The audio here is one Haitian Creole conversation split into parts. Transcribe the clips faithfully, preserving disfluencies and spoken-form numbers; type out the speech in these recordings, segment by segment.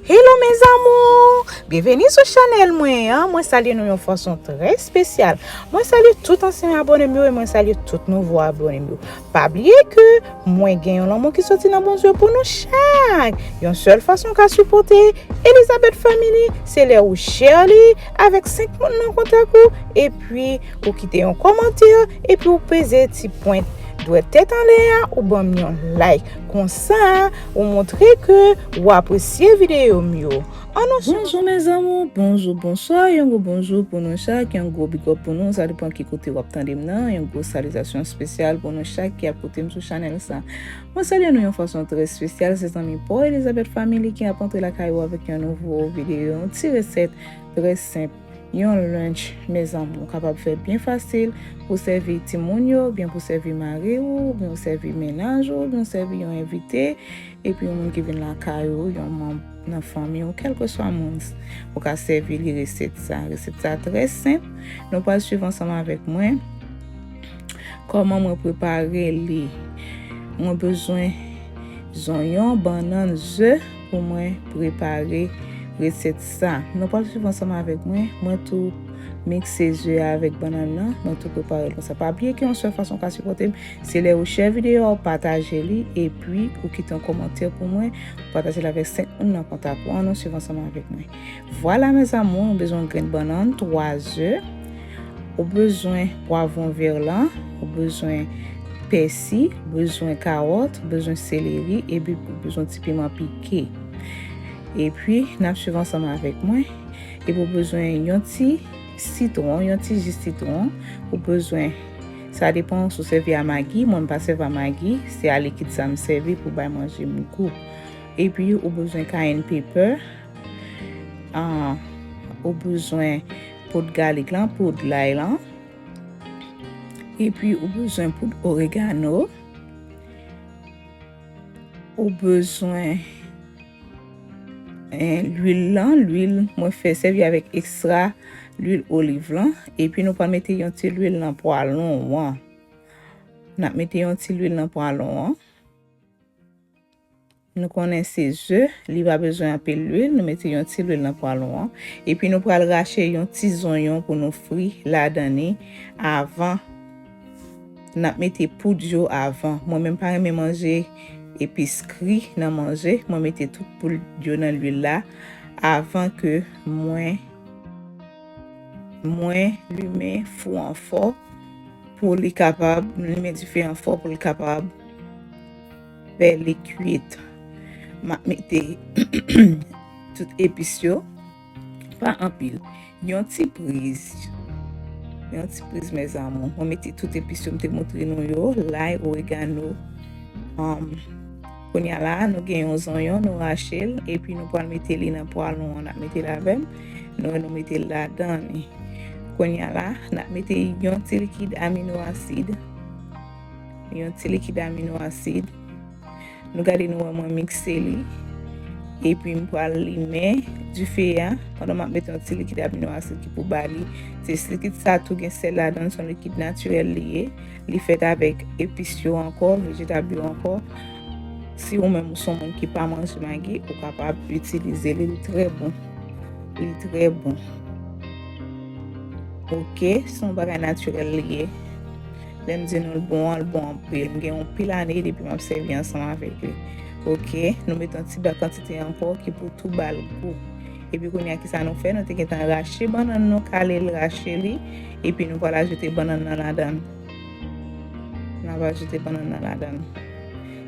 Hello mes amours! Byenveni sou chanèl mwen an. Mwen salye nou yon fason trè espesyal. Mwen salye tout ansyen abòne m yo e mwen salye tout nouvo abòne m yo. Pa bliye ke mwen gen yon lanmou ki soti nan Bondye pou nou chak. Yon sèl fason w ka sipòte Elizabeth Family, se lè ou share li avèk senk moun nan kontak ou, epi ou kite yon kòmantè, epi ou peze ti pwent dwèt tèt anlè a, ou ban m yon like. Konsa, ou montre ke ou apresye videyo m yo. Ann nou Bonjou mes amours, bonjou, bonswa, yon gwo bonjou pou nou chak, yon gwo big up pou nou, sa depan ki kote w ap tande m nan, yon gwo salitasyon espesyal pou nou chak ki ap koute m sou chanèl sa. Mwen salye nou yon fason trè espesyal, se zanmi pa w Elizabeth Family ki ap antre lakay ou avèk yon nouvo videyo, yon ti resèt trè senp, yon lunch, mes amours, ou kapab fè byen fasil pou sèvi timoun yo, oubyen pou sèvi mari w, oubyen pou sèvi mennaj ou, oubyen pou sèvi yon envite, epi yon moun ki vin lakay ou, yon manm nan fanmi w, kèlkeswa moun, ou ka sèvi li resèt sa. Resèt sa trè senp. Nou pral swiv ansanm avèk mwen kòman mwen prepare li. Mwen bezwen zonyon, bannann, ze pou mwen prepare resèt sa. Nou pral swiv ansanm avèk mwen. Mwen tou mikse ze a avèk bannann nan. Mwen tou prepare l konsa. Pa bliye ke yon sèl fason w ka sipòte m, se lè ou share videyo a, ou pataje li, epi ou kite yon kòmantè pou mwen, ou pataje l avèk senk moun nan kontak ou. Ann nou swiv ansanm avèk mwen. Vwala mes amours, ou bezwen yon grenn bannann, twa ze, ou bezwen pwavwon vè lan, ou bezwen pèsi, ou bezwen kawòt, ou bezwen seleri, epi ou bezwen ti piman pike. Epi, n ap swiv ansanm avèk mwen. Epi ou bezwen yon ti sitwon, yon ti ji sitwon, ou bezwen, sa depan si w sèvi a magi, mwen m pa sèvi a magi, se a likid sa m sèvi pou bay manje m gou. Epi ou bezwen cayenne pepper, ah, ou bezwen poud galik lan, poud lay lan. Epi ou bezwen poud oregano. Ou bezwen, eh, lwil lan, lwil mwen fè sèvi avèk ekstra lwil oliv lan. Epi nou pral mete yon ti lwil nan pwalon an. N ap mete yon ti lwil nan pwalon an. Nou konnen se ze, li pa bezwen anpil lwil, nou mete yon ti lwil nan pwalon an. Epi nou pral rache yon ti zonyon pou nou fri ladan li avan. N ap mete poud yo avan. Mwen menm pa renmen manje epis kri nan manje. Mwen mete tout poud yo nan lwil la avan ke mwen, mwen limen fou an fò pou li kapab, limen dife an fò pou li kapab fè li kwit. M ap mete tout epis yo, pa anpil. Yon ti priz. Yon ti priz, mes amours. Mwen mete tout epis yo m te montre nou yo, lay, oregano. Um, kounye a la, nou gen yon zonyon, nou rache l, epi nou pral mete li nan pwalon an, n ap mete l avè m. Nou, nou mete l ladan li. Kounye a la, n ap mete yon ti likid amino asid. Yon ti likid amino asid. Nou gade, nou wè mwen mikse li. Epi m pral limen dife a pandan m ap mete yon ti likid amino asid ki pou ba li. Se likid sa tou gen sèl ladan l, se yon likid natirèl li ye. Li fèt avèk epis yo ankò, vejetab yo ankò. Si ou menm ou se yon moun ki pa manje magi, ou kapab itilize li, li trè bon. Li trè bon. Oke, se yon bagay natirèl li ye. Lè m di nou l bon an, l bon anpil. M gen yon pil ane depi m ap sèvi ansanm avèk li. Oke, nou met yon ti ba kantite ankò ki pou tou ba l gou. Epi kounye a, kisa nou fè? Nou te gentan rache bannann nou, kale l, rache li. Epi nou pral ajoute bannann nan ladan l. N ap ajoute bannann nan ladan l.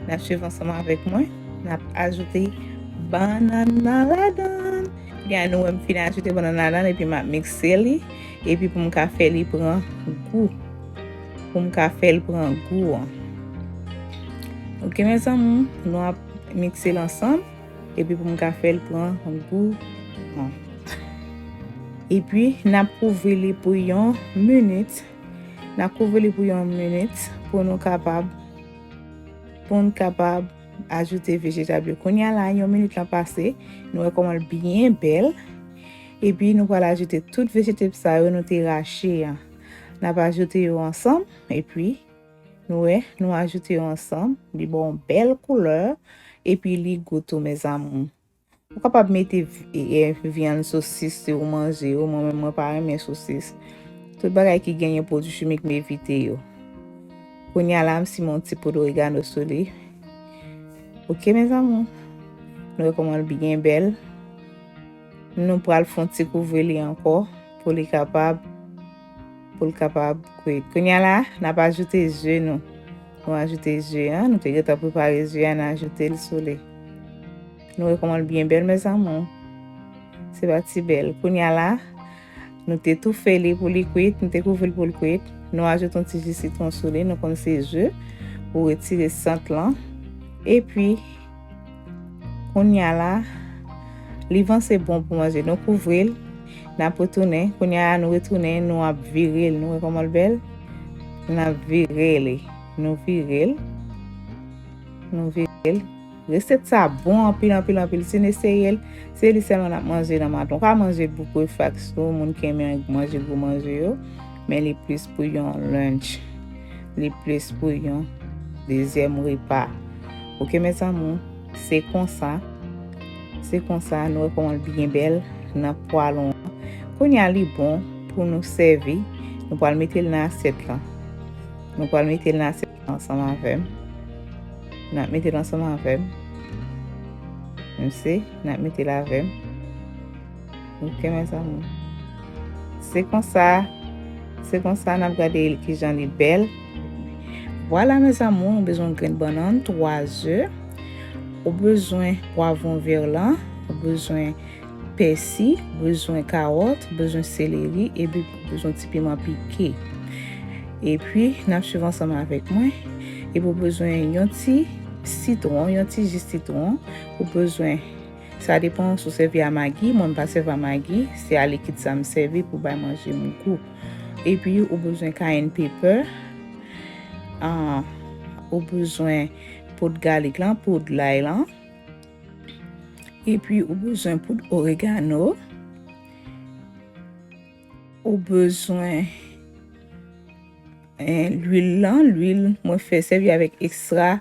N ap swiv ansanm avèk mwen. N ap ajoute bannann nan ladan l. Kounye a, nou wè m fin ajoute bannann ladan l, epi m ap mikse li. Epi pou m ka fè li pran gou. Pou m ka fè l pran gou an. Oke, mes amours, nou ap mikse l ansanm. Epi pou m ka fè l pran gou an. Epi, n ap kouvri li pou yon minit. N ap kouvri li pou yon minit pou nou kapab, pou n kapab ajoute vejetab yo. Kounye a la, yon minit lan pase, nou wè kòman l byen bèl. Epi, nou pral ajoute tout vejetab sa yo nou te rache an. N ap ajoute yo ansanm, epi, nou wè, nou ajoute yo ansanm. Li ba w yon bèl koulè, epi li gou tou, mes amours. Ou kapab mete vi- e, e, vyann, sosis si ou manje yo. Mwen menm, mwen pa renmen sosis. Tout bagay ki genyen pwodui chimik, m evite yo. Kounye a la, m simen yon ti poud oregano sou li. Ok, mes amours. Nou wè kòman l byen bèl. Nou pral fè yon ti kouvri li ankò pou li kapab, pou l kapab kwit. Kounye a la, n ap ajoute ze nou. Nou ajoute ze an, nou te gentan prepare ze a, n ajoute l sou li. Nou wè kòman l byen bèl, mes amours. Se pa ti bèl. Kounye a la, nou te toufe li pou li kwit, nou te kouvri l pou l kwit. Nou ajoute yon ti ji sitwon sou li, nou konn se ze pou retire sant lan. Epi, kounye a la, li vanse bon pou manje. Nou kouvri l, n ap retounen. Kounye a la, nou retounen, nou ap vire l. Nou wè kòman l bèl? N ap vire li. Nou vire l. Nou vire l. Resèt sa bon anpil, anpil, anpil. Si n eseye l, se li sèlman n ap manje nan maten. Ou ka manje l pou breakfast tou, moun ki renmen manje gwo manje yo, men li plis pou yon lunch. Li plis pou yon dezyèm repa. Ok, mes amours, se konsa. Se konsa, nou wè kòman l byen bèl nan pwalon an. Kounye a li bon pou nou sèvi. Nou pral mete l nan asyèt lan. Nou pral mete l nan asyèt ansanm avè m. N ap mete l ansanm avè m. Msi, n ap mete l avè m. Ok, mes amours. Se konsa, se konsa n ap gade l kijan li bèl. Vwala, mes amours, ou bezwen grenn bannann, twa ze. Ou bezwen pwavwon vè lan, ou bezwen pèsi, bezwen kawòt, bezwen seleri, epi bezwen ti piman pike. Epi, n ap swiv ansanm avèk mwen. Epi ou bezwen yon ti sitwon, yon ti ji sitwon. Ou bezwen, sa depan si w sèvi a magi, mwen m pa sèvi a magi, se a likid sa m sèvi pou bay manje m gou. Epi, ou bezwen cayenne pepper. Ah, ou bezwen poud galik lan, poud lay lan. Epi ou bezwen poud oregano. Ou bezwen, eh, lwil lan. Lwil mwen fè sèvi avèk ekstra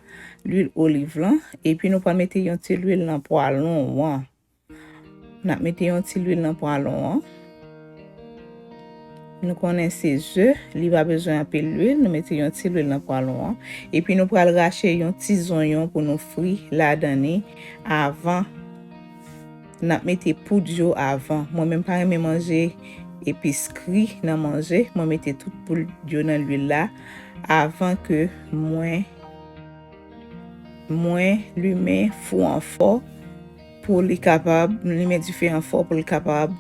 lwil oliv lan. Epi nou pral mete yon ti lwil nan pwalon an. N ap mete yon ti lwil nan pwalon an. Nou konnen se ze, li pa bezwen anpil lwil, nou mete yon ti lwil nan pwalon an. Epi nou pral rache yon ti zonyon pou nou fri ladan li avan. N ap mete poud yo avan. Mwen menm pa renmen manje epis kri nan manje. Mwen mete tout poud yo nan lwil la avan ke mwen, mwen limen fou an fò pou li kapab, limen dife an fò pou li kapab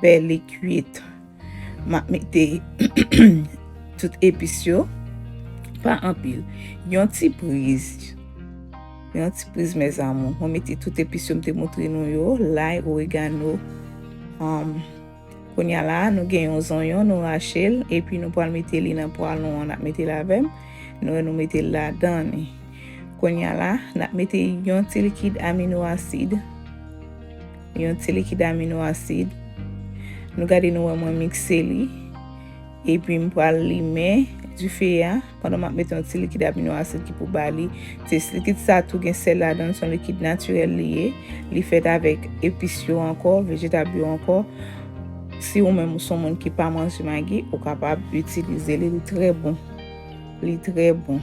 fè li kwit. M ap mete tout epis yo, pa anpil. Yon ti priz. Yon ti priz, mes amours. Mwen mete tout epis yo m te montre nou yo, lay, oregano. Um, kounye a la, nou gen yon zonyon, nou rache l, epi nou pral mete li nan pwalon an, n ap mete l avè m. Nou, nou mete l ladan li. Kounye a la, n ap mete yon ti likid amino asid. Yon ti likid amino asid. Nou gade, nou wè mwen mikse li. Epi m pral limen dife a pandan m ap mete yon ti likid amino asid ki pou ba li tès. Likid sa tou gen sèl ladan l, se yon likid natirèl li ye. Li fèt avèk epis yo ankò, vejetab yo ankò. Si ou menm ou se yon moun ki pa manje magi, ou kapab itilize li, li trè bon. Li trè bon.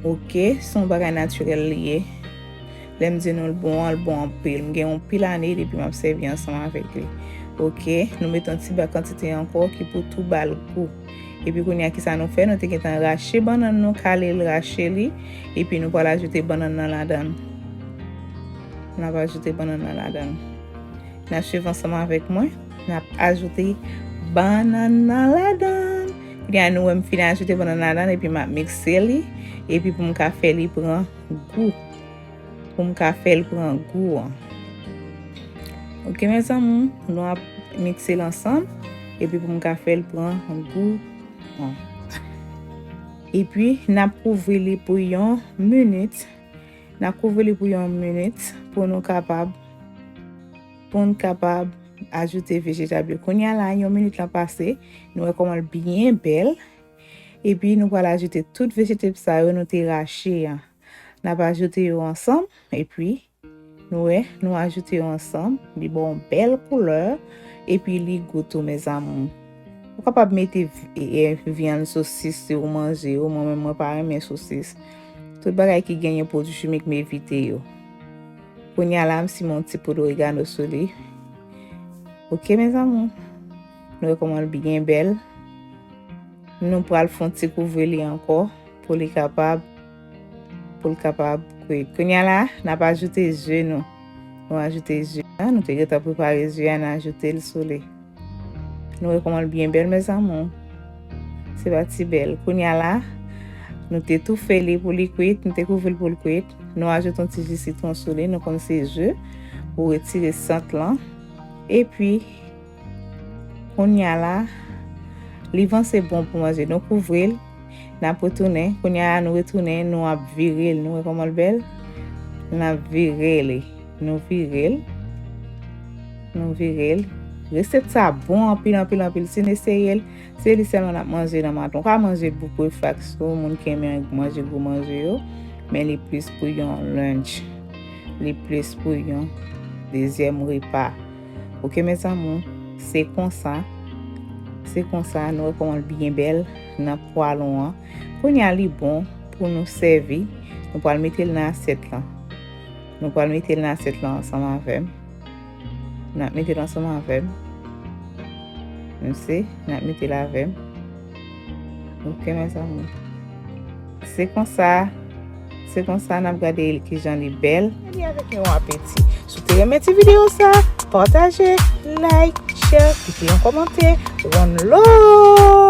Ok, se yon bagay natirèl li ye. Lè m di nou l bon an, l bon anpil. M gen yon pil ane depi m ap sèvi ansanm avèk li. Ok, nou met yon ti ba kantite ankò ki pou tou ba l gou. Epi kounye a, kisa nou fè? Nou te gentan rache bannann nou, kale l, rache li. Epi nou pral ajoute bannann nan ladan l. N ap ajoute bannann nan ladan l. N ap swiv ansanm avèk mwen. N ap ajoute bannann nan ladan l. Kounye a, nou wè m fin ajoute bannann ladan l, epi m ap mikse li. Epi pou m ka fè li pran gou. Pou m ka fè l pran gou an. Ok, mes amours, nou ap mikse l ansanm. Epi pou m ka fè l pran gou an. Epi, n ap kouvri li pou yon minit. N ap kouvri li pou yon minit pou nou kapab, pou n kapab ajoute vejetab yo. Kounye a la, yon minit lan pase, nou wè kòman l byen bèl. Epi, nou pral ajoute tout vejetab sa yo nou te rache an. N ap ajoute yo ansanm, epi nou wè, nou ajoute yo ansanm, li ba w yon bèl koulè, epi li gou tou, mes amours. Ou kapab mete vi- e, e, vyann, sosis si ou manje yo, mwen menm mwen pa renmen sosis. Tout bagay ki genyen pwodui chimik m evite yo. Kounye a la, m simen yon ti poud oregano sou li. Ok, mes amours. Nou wè kòman l byen bèl. Nou pral fè yon ti kouvri li ankò pou li kapab, pou l kapab kwit. Kounye a la, n ap ajoute ze nou. Nou ajoute ze a, nou te gentan prepare ze a, n ajoute l sou li. Nou wè kòman l byen bèl, mes amours. Se pa ti bèl. Kounye a la, nou te toufe li pou li kwit, nou te kouvri l pou l kwit. Nou ajoute yon ti ji sitwon sou li, nou konn se ze, pou retire sant lan. Epi, kounye a la, li vanse bon pou manje. Nou kouvri l, n ap retounen. Kounye a la, nou retounen, nou ap vire l. Nou wè kòman l bèl? N ap vire li. Nou vire l. Nou vire l. Resèt sa bon anpil, anpil, anpil. Si n eseye l, se li sèlman n ap manje nan maten. Ou ka manje l pou brefaks ou, moun ki renmen manje gwo manje yo, men li plis pou yon lunch. Li plis pou yon dezyèm repa. Ok, mes amours, se konsa. Se konsa, nou wè kòman l byen bèl nan pwalon an. Kounye a li bon pou nou sèvi. Nou pral mete l nan asyèt lan. Nou pral mete l nan asyèt lan ansanm avè m. N ap mete l ansanm avè m. Nou se, n ap mete l avè m. Ok, mes amours. Se konsa, se konsa n ap gade l kijan li bèl. Li avèk yon apeti. Si w te renmen ti videyo sa, pataje, like, share, kite yon kòmantè. One love!